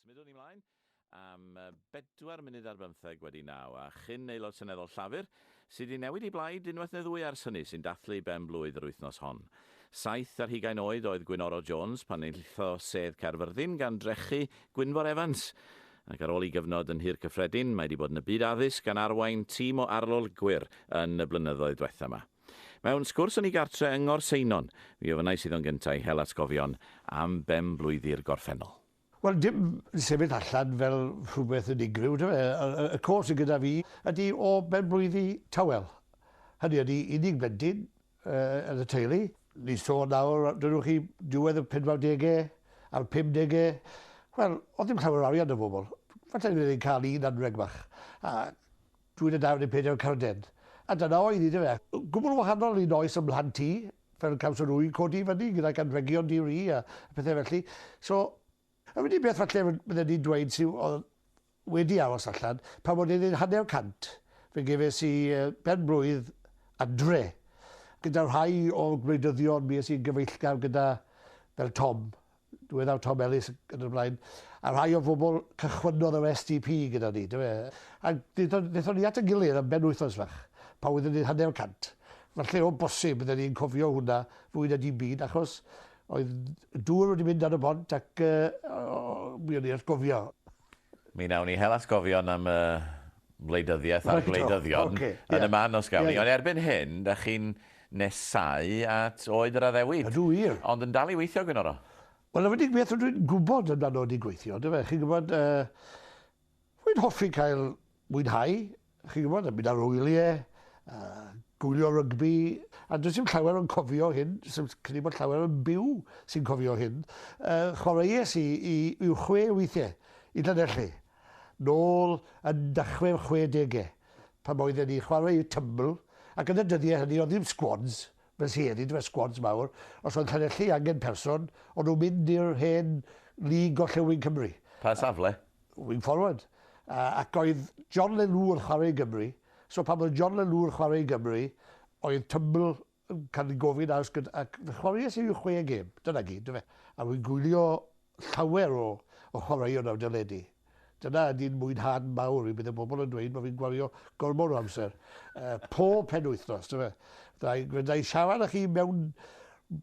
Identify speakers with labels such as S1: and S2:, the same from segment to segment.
S1: Symudwn ni mlaen am 15:04 a chyn aelod seneddol Llafur sydd wedi newid ei blaid unwaith neu ddwy ers hynny sy'n dathlu ben blwydd yr wythnos hon. 27 oed oedd Gwynoro Jones pan enillodd sedd Caerfyrddin gan drechu Gwynfor Evans. Ac ar ôl ei gyfnod yn Nhŷ'r Cyffredin, mae wedi bod yn y byd addysg gan arwain tîm o arolygwyr yn y blynyddoedd diwetha yma. Mewn sgwrs yn ei gartre yng Ngorseinon, mi ofynnais iddo'n gyntaf i hel atgofion am ben-blwyddi'r gorffennol.
S2: Wel, dim sefyll allan fel rhywbeth unigryw, dy fe. Y cof sydd gyda fi ydy o benblwyddi tawel. Hynny ydy unig blentyn yn y teulu. Ni'n sôn nawr, dynwch chi, diwedd y 40au a'r 50au. Wel, oedd ddim llawer o arian y bobl. Falle byddwn ni'n cael un anreg bach. A dwy neu dair neu pedair carden. A dyna oedd hi, dy fe. Gwbl wahanol i'n oes ym mhlant i, fel cawson nhw i codi fyny gydag anrhegion di-ri a pethau felly. So, yr unig beth falle bydden ni'n dweud sydd oedd wedi aros allan, pan o'n i'n 50, fe gefes i ben blwydd adre, gyda rhai o'r gwleidyddion mi es i'n gyfeillgar gyda, fel Tom, diweddar Tom Ellis yn y blaen, a rhai o bobl cychwynnodd yr SDP gyda ni, dy fe. A wnaethon ni at y gilydd am benwythnos fach, pan oeddwn ni'n 50. Falle o bosib bydden ni'n cofio hwnna fwy na dim byd, achos oedd dŵr wedi mynd ar y bont ac mi o'n i'n atgofio.
S1: Mi wnawn ni hel atgofion am y wleidyddiaeth a'r gwleidyddion yn y man os gawn ni. Ond erbyn hyn, da chi'n nesáu at oed yr addewid.
S2: Ydw wir.
S1: Ond yn dal i weithio, Gwynoro?
S2: Wel, yr unig beth rydw i'n gwybod amdano ydy gweithio, yndyfe? Chi'n gwybod, rwy'n hoffi cael mwynhau, chi'n gwybod, a mynd ar wyliau, gwylio rygbi, a does dim llawer yn cofio hyn, does dim credu bod llawer yn byw sy'n cofio hyn. Chwaraeais i i i'w chwe weithiau i Llanelli, nôl yn dechrau'r chwedegau, pan oedden ni'n chwarae i Tymbl, ac yn y dyddiau hynny oedd ddim squads, fel sy heddi, yndyfe, squads mawr. Os oedd Llanelli angen person, o'n nhw'n mynd i'r hen League Gorllewin Cymru.
S1: Pa safle?
S2: Wing forward. Ac oedd John Lelou yn chwarae i Gymru, so pan oedd John Lelou yn chwarae i Gymru, oedd Tymbl yn cael ei gofyn aros gyda, ac fe chwaraeais i ryw chwe gêm, dyna gyd, dyfe. A wy'n gwylio llawer o, o chwaraeon ar deledu. Dyna ydy'n mwynhad mawr i, bydde bobl yn dweud bod fi'n gwario gormod o amser. Pob penwythnos, dyfe. Fydda i siarad â chi mewn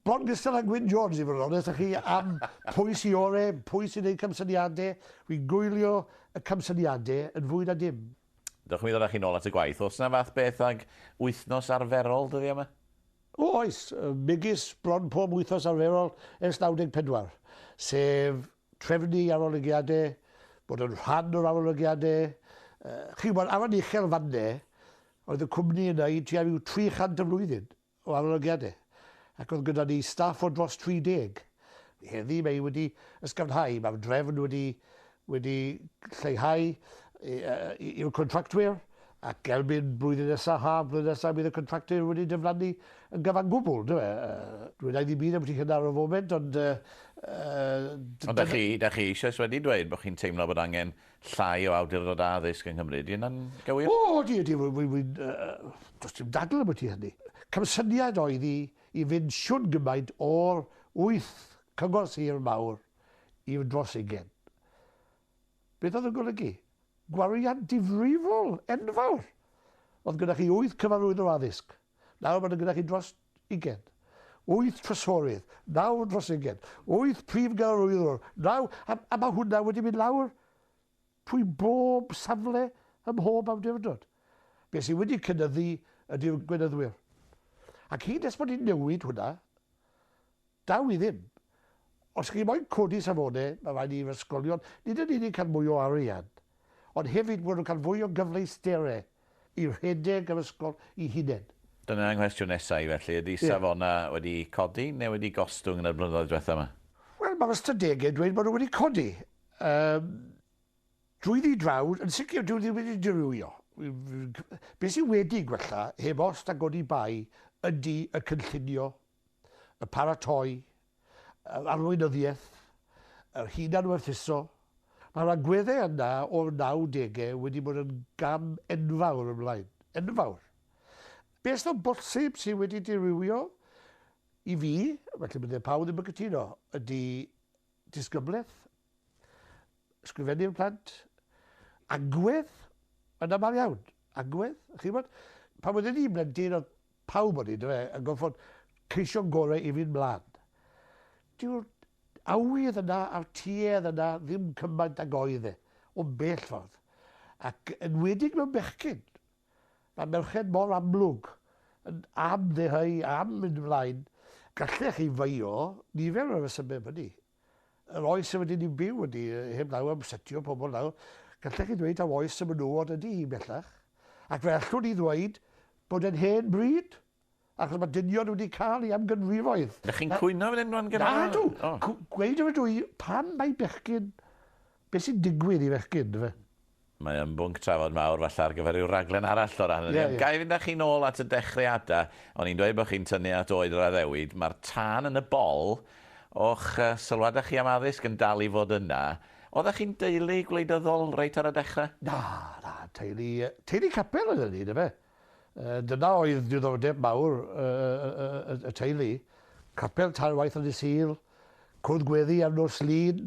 S2: bron gystal â Gwyn Jones, i fod yn onest â chi, am pwy sy ore, pwy sy'n neud camsyniadau. Fi'n gwylio y camsyniadau yn fwy na dim.
S1: Dewch i mi ddod â chi nôl at y gwaith. Oes 'na fath beth ag wythnos arferol dyddiau yma?
S2: O, oes. Megis bron pob wythnos arferol ers 94, sef trefnu arolygiadau, bod yn rhan o'r arolygiadau. Chi'n gwybod, ar yr uchel fanne, oedd y cwmni yn wneud tua rhyw 300 y flwyddyn o arolygiadau, ac oedd gyda ni staff o dros 30. Heddi mae wedi ysgafnhau, mae'r drefn wedi, wedi lleihau i'r contractwyr, ac erbyn blwyddyn nesaf, haf blwyddyn nesaf, bydd y contractwyr wedi diflannu yn gyfan gwbl, dyw e? Dwi'n ei ddim byd am hynna ar y foment, ond...
S1: Ond da chi, da chi eisoes wedi dweud bod chi'n teimlo bod angen llai o awdurdod addysg yng Nghymru. Ydy hynna'n gywir?
S2: O, ydy, ydy. Does dim dadl ambiti hynny. Camsyniad oedd i i fynd shwd gymaint o'r wyth cyngor sir mawr i dros ugain. Beth oedd yn golygu? Gwariant difrifol, enfawr! Oedd gyda chi wyth cyfarwyddwr addysg. Nawr mae gyda chi dros ugain. Wyth trysorydd, nawr dros ugain. Wyth prif gyfarwyddwr, naw... A, a mae hwnna wedi mynd lawr trwy bob safle ym mhob awdurdod. Be sydd wedi cynyddu ydy'r gweinyddwyr. Ac hyd nes bod ni'n newid hwnna, daw i ddim. Os chi moyn codi safonau, mae rhaid i'r ysgolion, nid yn unig cael mwy o arian, ond hefyd bod nhw'n cael fwy o gyfleusterau i rhedeg yr ysgol i hunain.
S1: Dyna 'nghwestiwn nesa i felly, ydy safonau wedi codi neu wedi gostwng yn y blynyddoedd diwetha yma?
S2: Wel, mae'r ystadegau yn dweud bod nhw wedi codi. Drwyddi draw, yn sicr dyw ddim wedi dirywio. Be sydd wedi gwella, heb os na godi bai, ydy y cynllunio, y paratoi, yr arweinyddiaeth, yr hunanwerthuso. Mae'r agweddau yna o'r 90au wedi bod yn gam enfawr ymlaen. Enfawr. Beth o bosib sydd wedi dirywio i fi, felly bydde pawb ddim yn cytuno, ydy disgyblaeth. Sgrifennu'r plant. Agwedd, yn aml iawn. Agwedd, chi'n gwybod? Pan oedden ni'n blentyn, oedd pawb o'n i, yndyfe, yn gorfod ceisio gorau i fynd mlaen. Dyw'r awydd yna a'r tuedd yna ddim cymaint ag oedd e, o bell ffordd. Ac enwedig mewn bechgyn, mae merched mor amlwg yn am ddeheu, am mynd ymlaen. Gallech chi feio nifer o'r resymau am hynny. Yr oes y wedyn ni'n byw ydy, heb law am setio pobl nawr, gallech chi ddweud taw oes y menywod ydy hi bellach. Ac fe allwn ni ddweud bod e'n hen bryd, achos mae dynion wedi cael ei am ganrifoedd.
S1: Ydych chi'n cwyno fan hyn rwan gyda?
S2: Na, dw. Gweud ydw i, pam mae bechgyn, beth sy'n digwydd i fechgyn, fe?
S1: Mae yn bwnc trafod mawr falle ar gyfer ryw raglen arall o ran hynny. Yeah, yeah. Ga i fynd â chi nôl at y dechreuadau? O'n i'n dweud bod chi'n tynnu at oed yr addewid. Mae'r tân yn y bol o'ch sylwadau chi am addysg yn dal i fod yna. Oeddech chi'n deulu gwleidyddol reit ar y dechrau?
S2: Na, na, teulu, teulu capel oedden ni, dyfe. Dyna oedd diddordeb mawr y teulu. Capel tair waith ar y Sul, cwrdd gweddi ar nos Lun,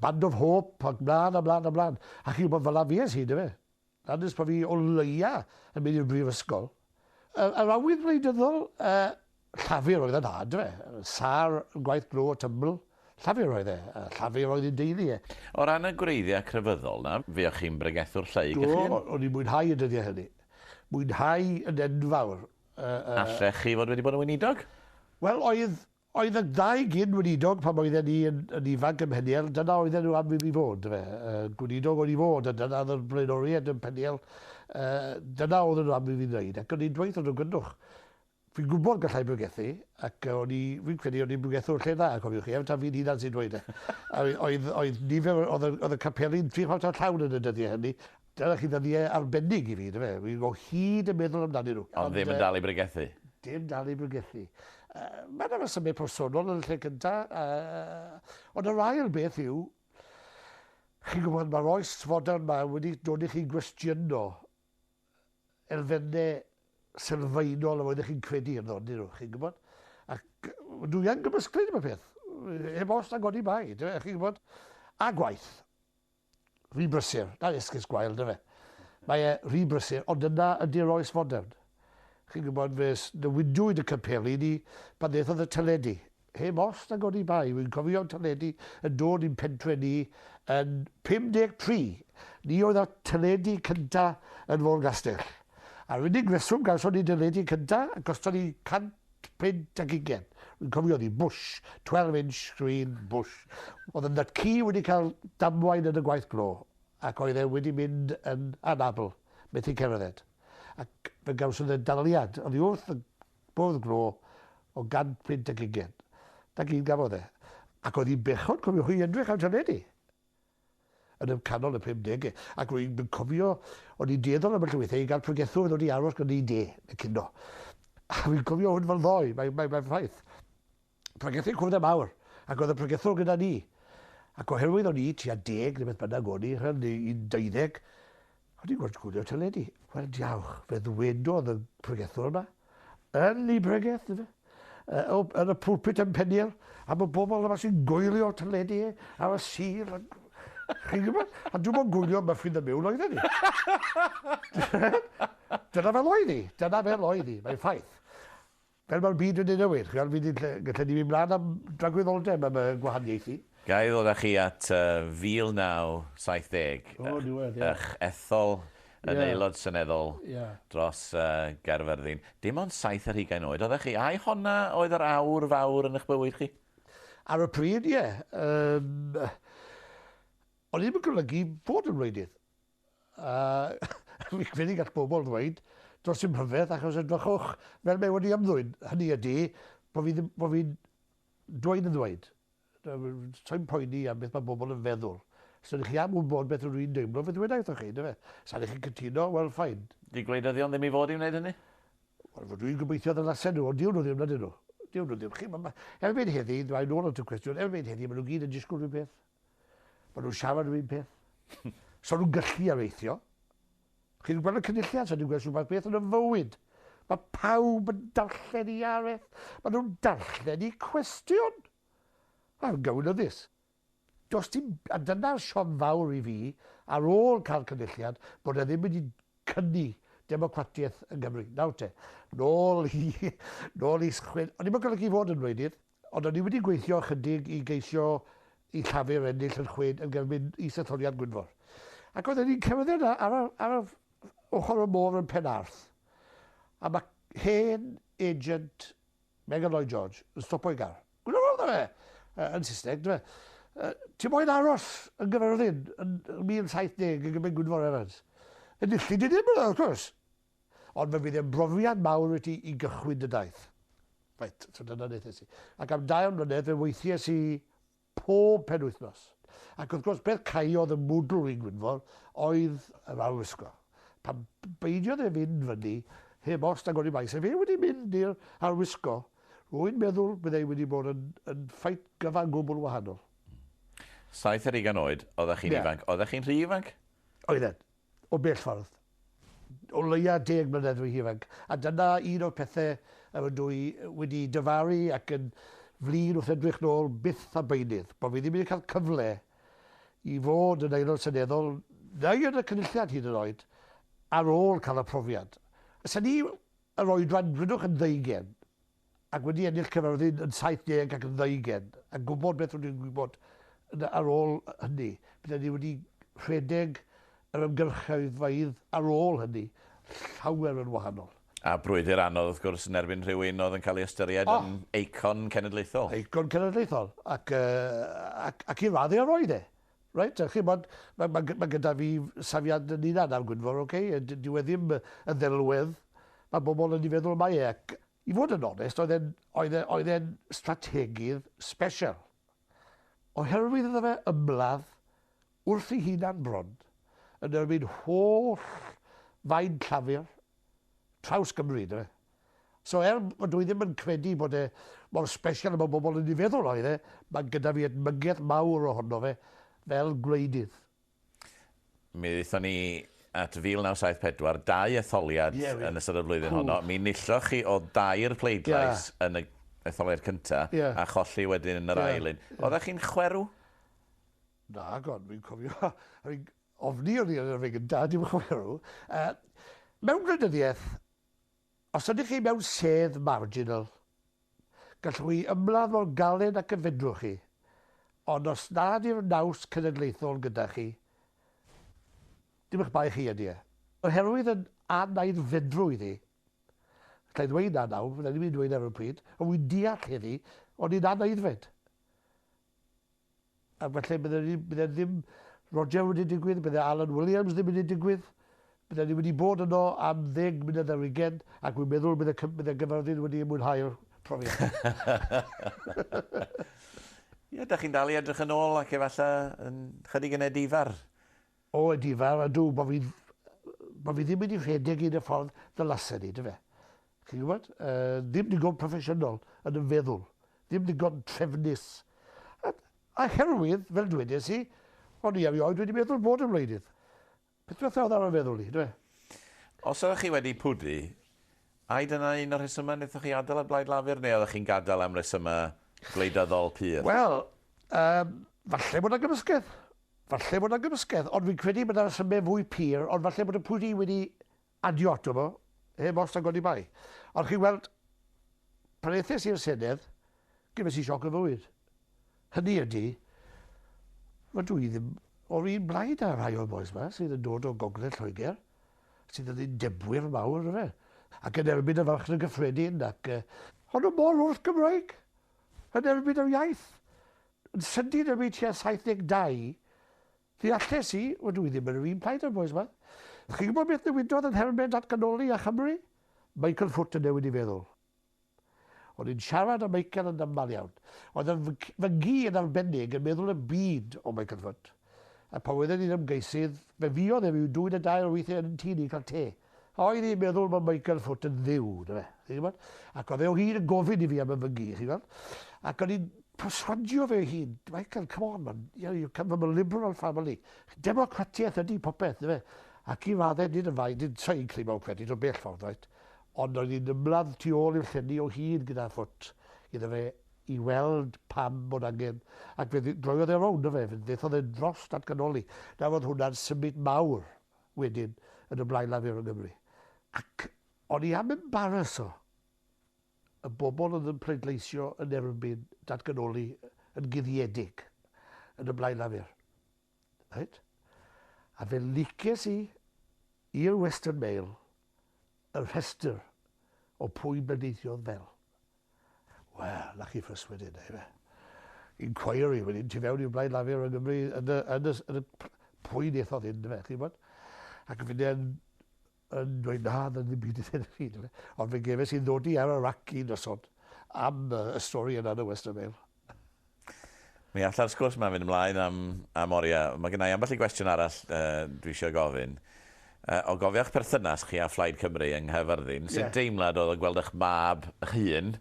S2: Band of Hope, ac mlaen, a mlaen, a mlaen. A chi'n gwybod, fel 'na fues i, dyfe. Na nes bod fi o leia yn mynd i'r brifysgol. Yr awydd wleidyddol, Llafur oedd yn nhad, dyfe. Sâr yn gwaith glo y Tymbl, Llafur oedd e. Llafur oedd ei deulu e.
S1: O ran y gwreiddiau crefyddol 'na, fuoch chi'n bregethwr lleyg eich hun?
S2: Do, o'n i'n mwynhau y dyddiau hynny. Mwynhau yn enfawr.
S1: Allech chi fod wedi bod yn weinidog?
S2: Wel, oedd, oedd y ddau gyn weinidog pan oedden ni yn, yn ifanc ym Mheniel, dyna oedden nhw am i fi fod, dyfe. Gweinidog o'n i fod, a dyna oedd yr blaenoriaid ym Mheniel, dyna oedden nhw am i fi wneud. Ac o'n i'n dweud wrthyn nhw, gwrandwch, fi'n gwybod gallai bregethu, ac o'n i, fi'n credu o'n i'n bregethwr lle dda, cofiwch chi, taw fi'n hunan sy'n dweud e. A oedd, oedd nifer, oedd, oedd y capeli'n tri chwarter llawn yn y dyddiau hynny. Dyna chi ddyddiau arbennig i fi, dyfe. Fi'n o hyd yn meddwl amdanyn nhw.
S1: Ond ddim yn dal i bregethu?
S2: Dim dal i bregethu. Mae yna resymau personol yn y lle cyntaf, ond yr ail beth yw, chi'n gwybod, mae'r oes fodern yma wedi dod i chi gwestiyno elfennau sylfaenol yr oeddech chi'n credu ynddo, on'd 'yn nhw, chi'n gwybod? Ac dwi yn gymysglyd am y peth, heb os nag oni bai, chi'n gwybod? A gwaith. Rhy brysur, na'r esgus gwael, dyfe. Mae e rhy brysur, ond dyna ydy'r oes fodern. Chi'n gwybod, fe newidiwyd y capeli ni pan ddaethodd y teledu. Heb os nag oni bai, wi'n cofio'r teledu yn dod i'n pentre ni yn 53. Ni oedd â'r teledu cynta yn Fôn Gastell. A'r unig reswm gawson ni deledu cynta, goston ni 120. Wi'n cofio oedd hi Bush, 12 inch screen Bush. Oedd y nut-ci wedi cael damwain yn y gwaith glo, ac oedd e wedi mynd yn anabl, methu cerdded. Ac fe gawson e daliad oddi wrth y bwrdd glo o 120. 'Na gyd gafodd e. Ac oedd hi'n bechod, cofiwch chi, edrych ar teledu yn y canol y 50au. Ac rwy'n cofio, o'n i'n dueddol am y llwythau i gael pregethwr i ddod i aros gyda ni de, y cino. A fi'n cofio hwn fel ddoe, mae'n mae, mae ffaith. Pregethu cwrdd y mawr, ac oedd y pregethwr gyda ni. Ac oherwydd o'n i tua 10 neu beth bynnag o'n i, neu 12, o'n i'n gweld gwylio teledu. Wel, diawch, fe ddwedodd y pregethwr yma, yn ei bregeth, ife, yn y pulpit yn Peniel, am y bobl yma sy'n gwylio teledu ar y Sul. Chi'n gwybod? A dwi'n mwyn gwylio Muffin the Mule oedden ni. Dyna fel oedd hi. Dyna fel oedd hi. Mae'n ffaith. Fel mae'r byd wedi newid. Chi'n gweld, gallen ni fynd mlaen am dragwyddoldeb am y gwahaniaethu.
S1: Ga i ddod â chi at 1970?
S2: O, diwedd, ie.
S1: Eich ethol yn aelod seneddol dros Gaerfyrddin. Dim ond 27 oed oeddech chi. Ai honna oedd yr awr fawr yn eich bywyd chi?
S2: Ar y pryd, ie. O'n i ddim yn golygu bod yn wleidydd. Fi'n credu gall bobl ddweud dros dim rhyfedd achos edrychwch fel mae wedi ymddwyn. Hynny ydy, bod fi ddim, bod fi'n dweud yn ddweud. Sa'n poeni am beth mae bobl yn feddwl. Os ydych chi am wybod beth ydw i'n deimlo, fe ddweud wrthoch chi, dyfe? Sa ydych chi'n cytuno, wel, fine.
S1: Di gwleidyddion ddim i fod i wneud hynny?
S2: Wel, dwi'n gobeithio ddylasen nhw, ond diwn nhw ddim, nydyn nhw. Diwn nhw ddim. Chi, erbyn heddi, dwi'n nôl at y cwestiwn, erbyn heddi, maen nhw gyd yn disgwyl rhywun peth. Maen nhw'n siarad rhywun peth. So nhw'n gallu areithio. Chi'n gweld y cynulliad, so nhw'n gweld rhywbeth beth yn y fywyd. Mae pawb yn darllen i araith. Maen nhw'n darllen i cwestiwn. Mae'n gywilyddus. Does dim, a dyna'r siom fawr i fi, ar ôl cael cynulliad, bod e ddim wedi cynnu democratiaeth yng Nghymru. Nawr te, nôl i, nôl i chwyn... O'n i'm yn golygu fod yn wleidydd, ond o'n i wedi gweithio ychydig i geisio i Llafur ennill yn chwyn yn gyrmyn isetholiad Gwynfor. Ac oedden ni'n cerdded ar, ar, ar ochr y môr yn Penarth, a mae hen agent Megan Lloyd George yn stopo i gar. Gwynfor oedd fe, yn Saesneg, dwi fe. Ti moyn aros yn Gyfyrddin yn 1070 yn gymryd Gwynfor Evans? Enillu di ddim yna, wrth gwrs. Ond fe fydd e'n brofiad mawr i ti i gychwyn dy daith. Reit, so dyna wnaethais i. Ac am dair mlynedd fe weithiais i pob penwythnos. Ac wrth gwrs, beth caeodd y mwdl i Gwynfor oedd yr arwisgo. Pan beidiodd e fynd fyny, heb os nag o'n i mai, sef e wedi mynd i'r arwisgo, rwy'n meddwl byddai wedi bod yn, yn ffait gyfan gwbl wahanol.
S1: 27 oed, oeddech chi'n yeah. ifanc. Oeddech chi'n rhy ifanc?
S2: Oedden, o bell ffordd. O leia 10 mlynedd rhy ifanc. A dyna un o'r pethau yr ydw i wedi dyfaru ac yn flin wrth edrych nôl byth a beunydd, bod fi ddim wedi cael cyfle i fod yn aelod seneddol, neu yn y cynulliad hyd yn oed, ar ôl cael y profiad. Sen ni yr oedran, rydwch yn ddeugen, ac wedi ennill Cyfyrddin yn 70 ac yn ddeugen, a gwybod beth rydyn ni'n gwybod ar ôl hynny, bydden ni wedi rhedeg yr ymgyrchoedd ar ôl hynny llawer yn wahanol.
S1: A brwydr anodd, wrth gwrs, yn erbyn rhywun oedd yn cael ei ystyried oh, yn eicon cenedlaethol.
S2: Eicon cenedlaethol, ac, ac, ac i raddau yr oedd e. Right, chi bod, mae, ma, ma gyda fi safiad yn unan ar Gwynfor, oce? Okay? Dyw e ddim y ddelwedd mae bobl yn ei feddwl mai e. Ac i fod yn onest, oedd e'n oedd e, oedd e'n strategydd special. Oherwydd iddo fe ymladd wrth ei hunan bron yn erbyn holl fain Llafur traws Gymru, dyfe. So er bod dwi ddim yn credu bod e mor special y mae bobl yn ei feddwl oedd e, mae gyda fi edmygedd mawr ohono fe fel gwleidydd.
S1: Mi ddaethon ni at 1974, dau etholiad yeah, yn ystod y flwyddyn honno. Mi nilloch chi o dair pleidlais yeah. yn y etholiad cyntaf yeah. a cholli wedyn yn yr yeah. ail un. Oeddech chi'n chwerw?
S2: Na, gon, fi'n cofio. Ofni o'n i yn yr un gyntaf, dim chwerw. Mewn gwleidyddiaeth, os ydych chi mewn sedd marginal, gallwch chi ymladd mor galed ac y fedrwch chi, ond os nad yw'r naws cenedlaethol gyda chi, dim eich bai chi ydy e. Oherwydd yn anaeddfedrwydd i, allai ddweud na nawr, fydden ni'n dweud ar y pryd, ond wy'n deall heddi, ond i'n anaeddfed. A felly bydde, bydde ddim Roger wedi digwydd, bydde Alan Williams ddim wedi digwydd, bydde ni wedi bod yno am 10 mlynedd ar ugain, ac wy'n meddwl bydde, bydde Gyfyrddin wedi mwynhau'r profiad.
S1: Ie, da chi'n dal i edrych yn ôl ac efallai yn chydig yn edifar.
S2: O, edifar, ydw, bod fi, bo fi ddim wedi rhedeg un y ffordd ddylasen ni, dy fe. Chi'n gwybod? Ddim digon proffesiynol yn y feddwl. Ddim digon trefnus. A, a herwydd, fel dwedes i, o'n i erioed wedi meddwl bod yn wleidydd. Beth beth oedd ar y feddwl i, dwi?
S1: Os oeddech chi wedi pwdu, ai dyna un o'r rhesymau wnaethoch chi adael y Blaid Lafur, neu oeddech chi'n gadael am resymau gwleidyddol pur?
S2: Wel, falle bod yna gymysgedd. Falle bod yna gymysgedd, ond fi'n credu bod yna resymau fwy pur, ond falle bod y pwdu wedi adio ato fo, heb os nag oni bai. Ond chi'n weld, pan aethais i'r Senedd, gyfes i sioc o fywyd. Hynny ydy, rydw i ddim o'r un blaid â rhai o'r bois yma sydd yn dod o Gogledd Lloegr, sydd yn undebwyr mawr, yfe, ac yn erbyn y farchnad gyffredin, ac ond nhw mor wrth Gymraeg, yn erbyn yr iaith. Yn sydyn erbyn tua 72, ddealles i, wel dwi ddim yn yr un plaid â'r bois yma. Chi'n gwybod beth newidodd yn nhermau datganoli a Chymru? Michael Foot yn newid i feddwl. O'n i'n siarad â Michael yn aml iawn. Oedd yn fy nghi yn arbennig yn meddwl y byd o Michael Foot. A pan oedden ni'n ymgeisydd, fe fuodd e ryw dwy neu dair o weithiau yn tŷ ni cael te. A oedd hi'n meddwl bod Michael Foot yn ddiw, dyfe, chi'n gwybod? Ac oedd e o hyd yn gofyn i fi am y fy nghi, chi'n gwybod? Ac o'n i'n perswadio fe o hyd, Michael, come on man, you know, you come from a liberal family. Democratiaeth ydy popeth, dyfe? Ac i raddau, nid yn fai, nid sa'n claim credit o bell ffordd, right? Ond oedd hi'n ymladd tu ôl i'r llenni o hyd gyda Foot iddo fe i weld pam bod angen, ac fe droiodd e rownd, fe, fe ddaethodd e dros datganoli. Nawr oedd hwnna'n symud mawr wedyn yn y Blaid Lafur yng Nghymru. Ac o'n i am embarrasso y bobl oedd yn pleidleisio yn erbyn datganoli yn guddiedig yn y Blaid Lafur. Right? A fe licies i i'r Western Mail y rhestr o pwy bleidleisiodd fel. Wel, na chi ffys wedyn, neu fe. Inquiry wedyn, tu fewn i'r Blaid Lafur yng Nghymru, yn y pwy wnaethodd hyn, fe, chi'n bod? Ac fi yn dweud, na, na ddim byd i ddweud chi, fe. Ond fe gefes i ddodi ar y rac un noson am y stori yna yn y Western Mail.
S1: Mi alla'r sgwrs yma fynd ymlaen am oriau. Mae gennau ambell i gwestiwn arall dwi eisiau gofyn. O gofio'ch perthynas chi â Phlaid Cymru yng Nghaerfyrddin, sut deimlad oedd o gweld eich mab eich hun,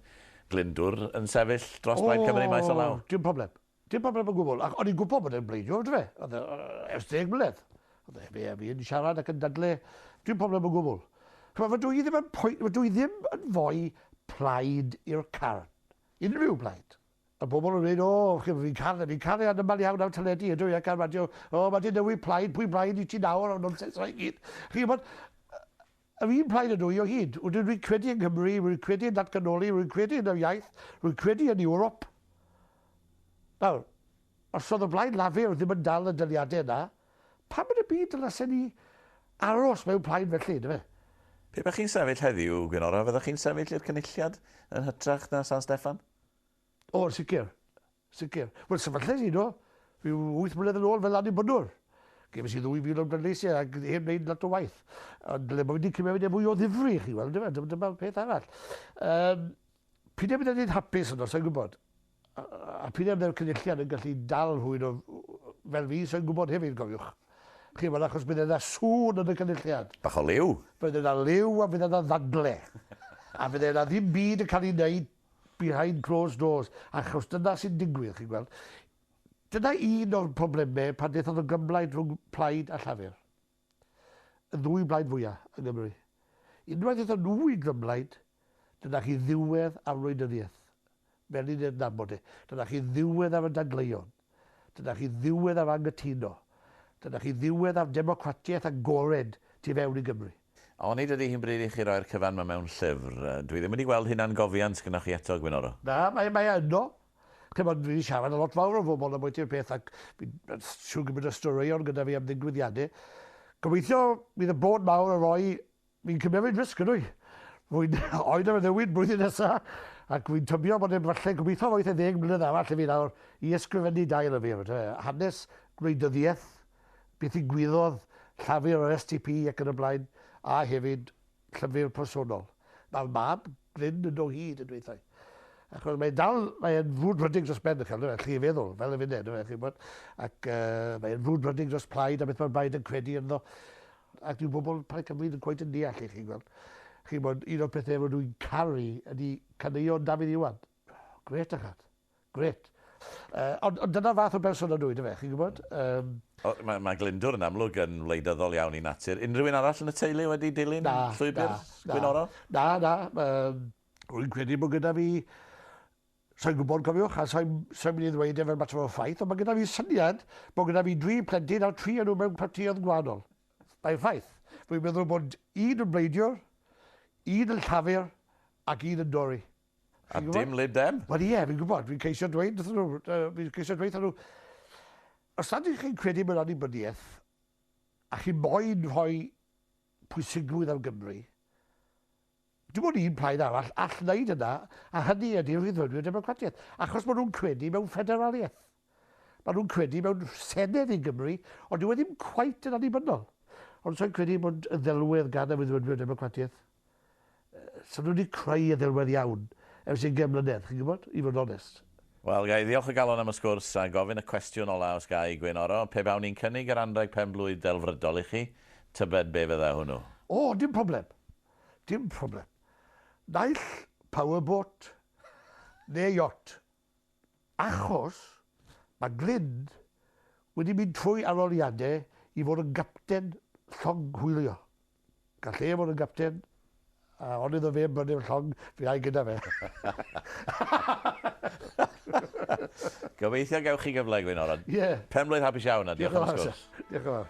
S1: Glyndwr, yn sefyll dros Blaid Cymru maes o law?
S2: Dim problem. Dim problem o gwbl. Ac o'n i'n gwybod bod e'n bleidiwr, dy fe? Oedd e, ers 10 mlynedd. Oedd e, fe a fi yn siarad ac yn dadle. Dim problem o gwbl. Ch'mod, fydw i ddim yn fwy plaid i'r carn. Unrhyw blaid. Y bobl yn dweud, o, fi'n cael ei anamal iawn am teledu, ydw i ac ar radio, o, mae di newid plaid, pwy blaid i ti nawr, o nonsens o'i gyd. Chi'n gwybod, yr un plaid ydw i o hyd. Wedyn rwy'n credu yng Nghymru, rwy'n credu yn datganoli, rwy'n credu yn yr iaith, rwy'n credu yn Ewrop. Nawr, os oedd y Blaid Lafur ddim yn dal y dyliadau yna, pam yn y byd dylasen ni aros mewn plaid felly, dy fe?
S1: Pe bych chi'n sefyll heddiw, Gwynoro, fyddwch chi'n sefyll i'r Cynulliad yn hytrach na San Steffan?
S2: O, sicr. Sicr. Wel, sefyllais i, no. Rhyw 8 mlynedd yn ôl fel annibynnwr. Gefes i 2,000 o bleidleisiau ac heb wneud lot o waith. Ond le mae wedi cymryd e fwy o ddifri, chi weld, dyma, dyma'r peth arall. Pryd e bydd e'n hapus yno, sa'n gwybod. A pryd e bydd e'r Cynulliad yn gallu dal rhywun o, fel fi, sa'n gwybod hefyd, gofiwch. Chi weld, achos bydd yna sŵn yn y Cynulliad.
S1: Bach o liw.
S2: Bydd yna liw a bydd yna ddadle. A bydd yna ddim byd yn cael ei wneud behind closed doors, achos dyna sy'n digwydd, chi'n gweld. Dyna un o'r problemau pan daethodd y glymblaid rhwng Plaid a Llafur. Y ddwy blaid fwyaf yng Nghymru. Unwaith aethon nhw i glymblaid, dyna chi ddiwedd ar wleidyddiaeth. Fel ni'n adnabod e. Dyna chi ddiwedd ar y dadleuon. Dyna chi ddiwedd ar anghytuno. Dyna chi ddiwedd ar democratiaeth agored tu fewn i Gymru.
S1: Onid ydy hi'n bryd i chi roi'r cyfan ma mewn llyfr? Dwi ddim wedi gweld hynna'n gofiant gyda chi eto, Gwynoro.
S2: Na, mae yno. Ch'mod, fi wedi siarad a lot fawr o bobl am bwyty'r peth ac fi'n siŵr gymaint o straeon gyda fi am ddigwyddiadau. Gobeithio bydd y bod mawr yn rhoi, fi'n cymryd risg ydw i. Rwy'n oed am y newid blwyddyn nesaf, ac fi'n tybio bod e'n falle gobeithio roedd e 10 mlynedd arall i fi nawr i ysgrifennu dau lyfr. Hanes gwleidyddiaeth, beth ddigwyddodd, Llafur o'r STP ac yn y blaen, a hefyd llyfr personol. Mae'r mab, Glyn, yn o hyd yn dweud. Achos mae'n dal, mae'n frwdfrydig dros ben, chi'n chi feddwl, fel y funud, chi'n bod. Ac mae'n frwdfrydig dros plaid a beth mae'r blaid yn credu ynddo. Ac dyw bobl Plaid Cymru yn cweit yn deall i, chi'n gweld. Chi'n bod, un o'r pethau fod nhw'n caru ydy caneuon Dafydd Iwan. Gret achad, gret. Ond dyna fath o berson ydw i, dyfe, chi'n gwybod?
S1: Mae Glyndwr yn amlwg yn wleidyddol iawn i natur. Unrhyw un arall yn y teulu wedi dilyn llwybr Gwynoro?
S2: Na, na. Rwy'n credu bod gyda fi, sa'n gwybod, cofiwch, a sa'n mynd i ddweud e fel mater o ffaith, ond mae gyda fi syniad bod gyda fi 3 plentyn a 3 nhw mewn partïoedd gwahanol. Mae'n ffaith. Rwy'n meddwl bod un yn Bleidiwr, un yn Llafur ac un yn Dori.
S1: A dim Lib Dem?
S2: Wel ie, fi'n gwybod, fi'n ceisio dweud wrthyn nhw, fi'n ceisio dweud wrthyn nhw, os nad ydych chi'n credu mewn annibyniaeth, a chi moyn rhoi pwysigrwydd am Gymru, dim ond un plaid arall all wneud yna, a hynny ydy'r Rhyddfrydwyr Democratiaeth, achos maen nhw'n credu mewn ffederaliaeth. Maen nhw'n credu mewn senedd i Gymru, ond dyw e ddim cweit yn annibynnol. Ond so'n credu bod y ddelwedd gan y Rhyddfrydwyr Democratiaeth. So nhw wedi creu y ddelwedd iawn ers 20 mlynedd, chi'n gwybod, i fod yn onest.
S1: Wel, ga i ddiolch o galon am y sgwrs a gofyn y cwestiwn ola os ga i, Gwynoro. Pe bawn ni'n cynnig yr anrheg pen-blwydd delfrydol i chi, tybed be fydda hwnnw?
S2: O, dim problem. Dim problem. Naill powerboat neu yacht. Achos mae Glyn wedi mynd trwy arholiadau i fod yn gapten llong hwylio. Gall e fod yn gapten, a ond iddo fe brynu'r llong, fi a'i gyda fe.
S1: Gobeithio gewch chi gyfle, Gwynoro.
S2: Ie. Yeah.
S1: Penblwydd hapus iawn a diolch am y sgwrs.
S2: Diolch yn fawr.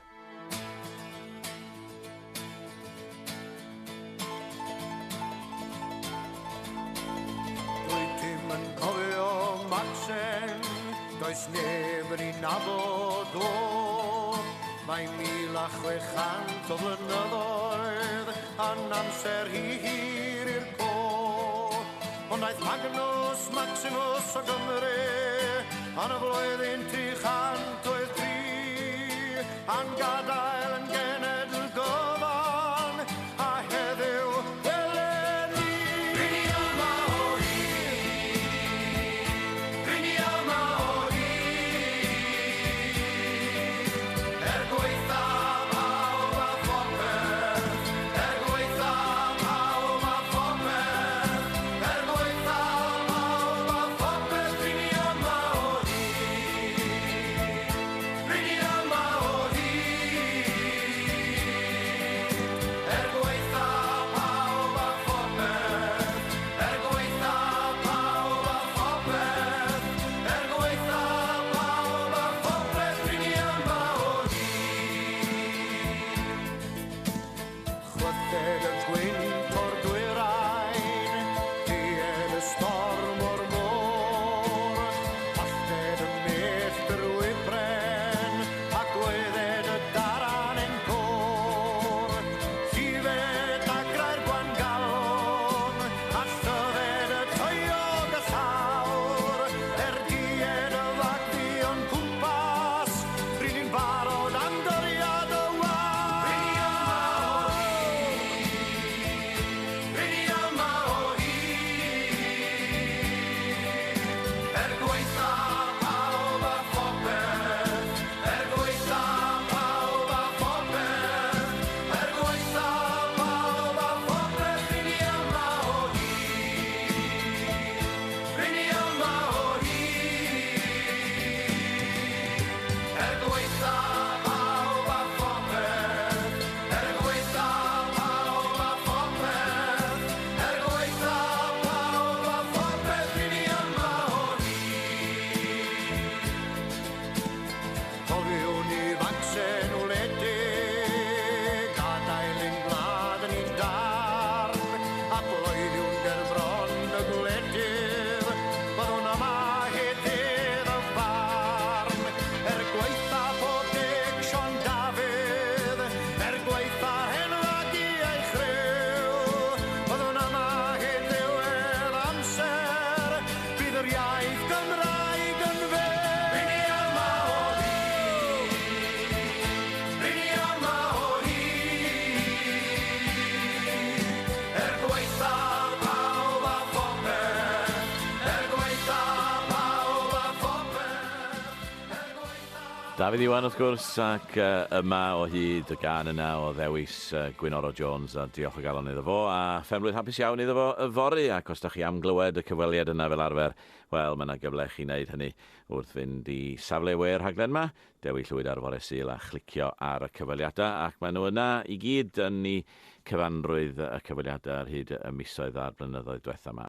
S2: Dwyt ti'm yn cofio Macsen, does neb yn ei nabod o. Mae 1,600 o flynyddoedd yn amser hir i'r co. Ond aeth Magnus Maximus o Gymru yn y flwyddyn 303 a'n gadael yn genedl gyfan a heddiw eleni. Ry'n ni yma o hyd, ry'n ni yma o hyd, er gwaetha pawb a phopeth, er gwaetha pawb a phopeth, er gwaetha pawb a phopeth, ry'n ni yma o hyd, ry'n ni yma o hyd, er gwaetha pawb a phopeth, er gwaetha pawb a phopeth, er gwaetha pawb a phopeth, ry'n ni yma o hyd. Chwythed y gwynt o'r dwyrain, dued y storm o'r môr, Allted y mellt drwy bren, a gwaedded y daran ein côr. Llifed dagrau'r gwangalon, a llyfed y taeog y llawr, er dued y fagddu o'n cwmpas, ry'n ni'n barod am doriad y wawr. Ry'n ni yma o hyd, ry'n ni yma o hyd, er gwaetha pawb a phopeth, er gwaetha pawb a phopeth, er gwaetha pawb a phopeth, ry'n ni yma o hyd, ry'n ni yma o hyd, er gwaetha pawb a phopeth, er gwaetha pawb a phopeth, er gwaetha pawb a phopeth, ry'n ni yma o hyd. Cofiwn ni Facsen wledig, gadael ein gwlad yn un darn, a bloeddiwn ger bron y gwledydd, byddwn yma hyd ddydd y farn. Er gwaetha pob dic Siôn Dafydd, er gwaetha'r hen fagu ei chryw, byddwn yma hyd ddiwedd amser, bydd yr iaith Gymraeg yn fyw. Ry'n ni yma o hyd, ry'n ni yma o hyd, er gwaetha pawb a phopeth, er gwaetha pawb a phopeth, er gwaetha...
S1: Dafydd Iwan wrth gwrs, ac yma o hyd y gân yna o ddewis Gwynoro Jones, a diolch o galon iddo fo, a phenblwydd hapus iawn iddo fo yfory, ac os da chi am glywed y cyfweliad yna fel arfer, wel, mae yna gyfle i chi wneud hynny wrth fynd i safle we'r rhaglen yma, Dewi Llwyd ar fore Sul, a chlicio ar y cyfweliadau, ac maen nhw yna i gyd yn eu cyfanrwydd y cyfweliadau ar hyd y misoedd a'r blynyddoedd diwetha yma.